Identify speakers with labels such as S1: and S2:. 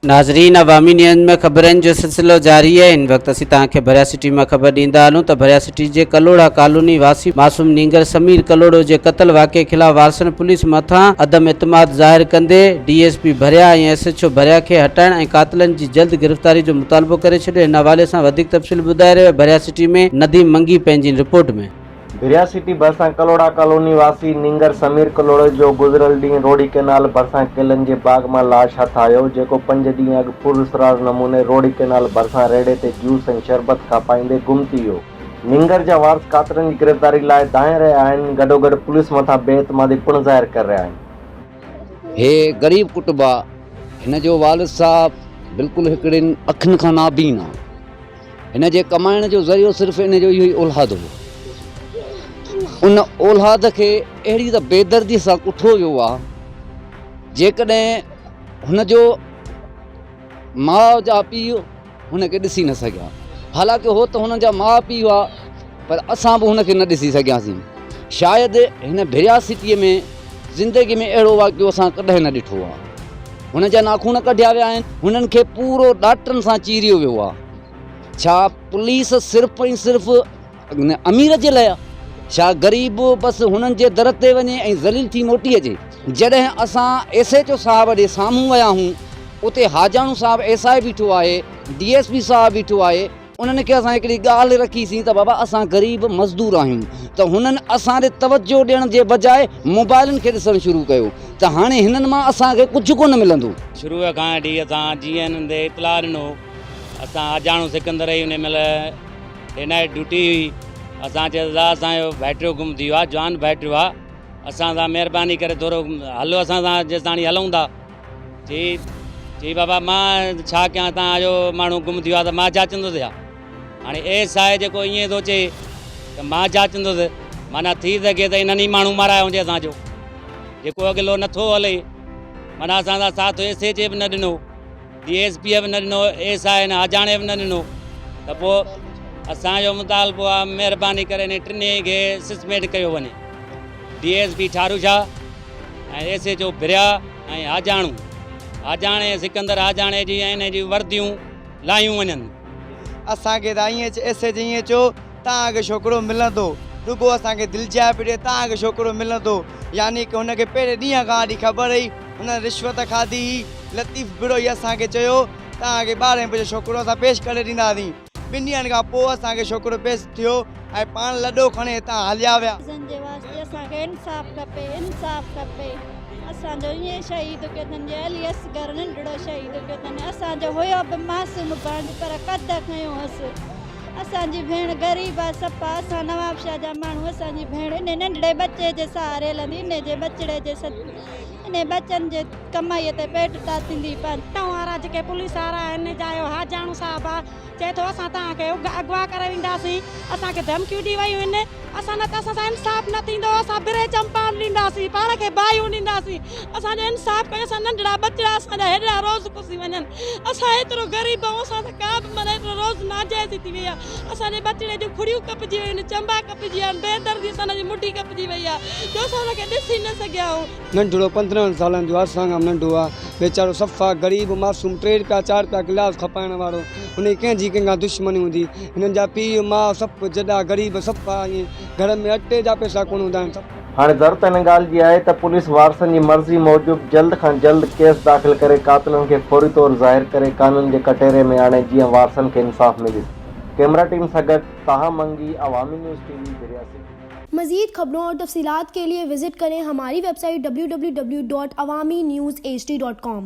S1: ناظرين عوامي نيوز ۾ خبرن جو سلسلو جاري آهي هن وقت اسين توهان کي ڀريا سٽي مان خبر ڏيندا هلون ته ڀريا سٽي جي ڪلهوڙا ڪالوني واسي معصوم نينگر سمير ڪلهوڙو جي قتل واقعي خلاف وارثن پوليس مٿان عدم اعتماد ظاهر ڪندي D S P Bhiria ۽ S H O Bhiria کي هٽائڻ ۽ قاتلن جي جلد گرفتاري جو مطالبو ڪري ڇڏيو هن حوالي سان وڌيڪ تفصيل ٻڌائي رهيو آهي ڀريا سٽي ۾ نديم منگي پنهنجي رپورٽ ۾.
S2: ڀريا سٽي ڀرسان ڪلهوڙا ڪالوني واسي نينگر سمير ڪلهوڙو جو گذريل ڏينهن روهڙي ڪئنال ڀرسان ڪيلن جي باغ مان لاش هٿ آيو، جيڪو پنج ڏينهن اڳ پراسرار نموني روهڙي ڪئنال ڀرسان ريڙهي تي جوس ۽ شربت کپائيندي گم ٿي ويو. نينگر جا وارث قاتلن جي گرفتاري لاء دانهين رهيا آهن، گڏوگڏ پوليس مٿان بي اعتمادي پڻ ظاهر ڪري رهيا آهن.
S3: هي غريب ڪٽنب آ، هن جو والد صاحب بلڪل هڪڙين اکين کان نابين آ. هن جي ڪمائڻ جو ذريعو صرف ان جو اهو ئي اولاد هو. ان اولاد کي اهڙي ته بيدردي سان ڪٺو ويو آ، جيڪڏهن هن جو ماء جا پيء هن کي ڏسي نه سگهيا. حالانڪه هو ته هنن جا ماء پيء هئا، پر اسان به هن کي نه ڏسي سگهياسين. شايد هن ڀريا سٽيء ۾ زندگي ۾ اهڙو واقعو اسان ڪڏهن نه ڏٺو آ. هن جا ناخون ڪڍيا ويا آهن، هنن کي پورو ڏاٽن سان چيريو ويو آ. ڇا پوليس صرف ۽ صرف امير جي لاء آ؟ ڇا غريب بس هنن جي در تي وڃي ۽ ذليل ٿي موٽي اچي؟ جڏهن اسان ايس ايڇ او صاحب ڏي سامهون ويا هون، اتي حاجاڻو صاحب ايس I بيٺو آهي، ڊي ايس پي صاحب بيٺو آهي، انهن کي اسان هڪڙي ڳالهه رکي سين ته بابا اسان غريب مزدور آهيون ته هنن اسان ڏي توجهه ڏيڻ جي بجاء موبائلن کي ڏسڻ شروع ڪيو ته هاڻي هنن مان اسان کي ڪجهه ڪونه ملندو.
S4: شروع کان وٺي اسان جيئن هنن تي اطلاع ڏنو اسان اجاڻو سڪندر هئي انهي مهل ڊي نائيٽ ڊيوٽي هئي اسان چيو دادا اسان جو ڀائٽيو گم ٿي ويو آهي جوان ڀائٽيو آهي اسان سان مهرباني ڪري ٿورو هلو اسان سان جيستاڻي هلون ٿا چي چي بابا مان ڇا ڪيان تان جو ماڻهو گم ٿي ويو آهي ته مان جاچندس ڇا هاڻي ايس I جيڪو ائين ٿو چئي ته مان جاچندس معنيٰ ٿي سگهي ته انهن ئي ماڻهو مارايو هجي اسان جو جيڪو اڳلو نٿو هلي معنيٰ اسان سان ساٿ ايس ايچ اي به نه ڏنو ڊي ايس پي به نه ڏنو ايس I نه حاجاڻي به نه ڏنو ته پوء اسان جو مطالبو آهي مهرباني ڪري انهن ٽنهي کي سسپينڊ ڪيو وڃي D S P Tharo Shah ۽ S H O Bhiria ۽ Hajano Hajani Sikandar Hajani جي ۽ ان جي ورديون لاهيون وڃن.
S5: اسان کي ته ائين ايس ايڇ ائين چيو توهان کي ڇوڪرو ملندو رڳو اسان کي دلجاء پئي ڏئي توهان کي ڇوڪرو ملندو يعني ڪه هن کي پهرين ڏينهن کان وٺي خبر هئي هن رشوت کاڌي هئي لطيف بروهي اسان کي چيو توهان کي ٻارهين بجي ڇوڪرو اسان پيش ڪري ڏينداسين ٻن ڏينهن کان پوء اسان کي ڇوڪرو پيش ٿيو ۽ پاڻ لڏو کڻي هتان هليا ويا.
S6: عزيزن جي واسطي اسان کي انصاف کپي انصاف کپي اسان جو ائين شهيد ڪيو اٿن جي علي اصغر ننڍڙو شهيد ڪيو اٿن اسان جو هيو به معصوم ڀاڻج پر قد کنيو هئس اسان جي ڀيڻ غريب آ صفا اسان نوابشاهه جا ماڻهو اسان جي ڀيڻ انهي ننڍڙي ٻچي جي سهاري هلندي انهي جي ٻچڙي جي انهي ٻچن جي ڪمائي تي پيٽ تاتيندي پنهنجو.
S7: ٽائون وارا جيڪي پوليس وارا آهن جا اهو حاجاڻو صاحب آ چئي ٿو اسان توهان کي اغوا ڪري وينداسين، اسان کي ڌمڪيون ڏئي ويون آهن، اسان نه ته اسان سان انصاف نه ٿيندو، اسان بري چمپان ڏينداسين، پاڻ کي باهيون ڏينداسين، اسان جو انصاف ڪيو، اسان ننڍڙا ٻچڙا اسان جا هيڏڙا روز ڪسي وڃن، اسان ايترو غريب آهيون، اسان سان ڪا به معنيٰ ايترو روز ناجائزي ٿي وئي آهي، اسان جي ٻچڙي جون کڙيون ڪپجي ويون آهن، چنبا ڪپجي ويا آهن، بيدردي سان هن جي مڍي ڪپجي وئي آهي جو اسان هن کي ڏسي نه سگهيا آهيون.
S8: ننڍڙو 15 سالن جو اسان کان به ننڍو آ ويچارو صفا غريب معصوم ٽي رپيا چار رپيا گلاس کپائڻ وارو ان جي ڪنهن جي ڪنهن کان دشمني هوندي هنن جا پيء ماء سڀ جڏا غريب صفا ائين گهر ۾ اٽي جا پئسا ڪونه هوندا آهن صفا.
S2: هاڻي ضرورت ان ڳالهه جي آهي ته پوليس وارثن جي مرضي موجب جلد کان جلد ڪيس داخل ڪري قاتلن کي فوري طور ظاهر ڪري قانون جي ڪٽهري ۾ آڻي جيئن وارثن کي انصاف ملي سگهي. ڪئميرا ٽيم سان گڏ Taha Mangi, Awami news T V, Bhiria city.
S9: مزيد خبرون اور تفصيلات کے لئے وزٹ کریں ہماری ویب سائٹ www.awamiNewsHD.com۔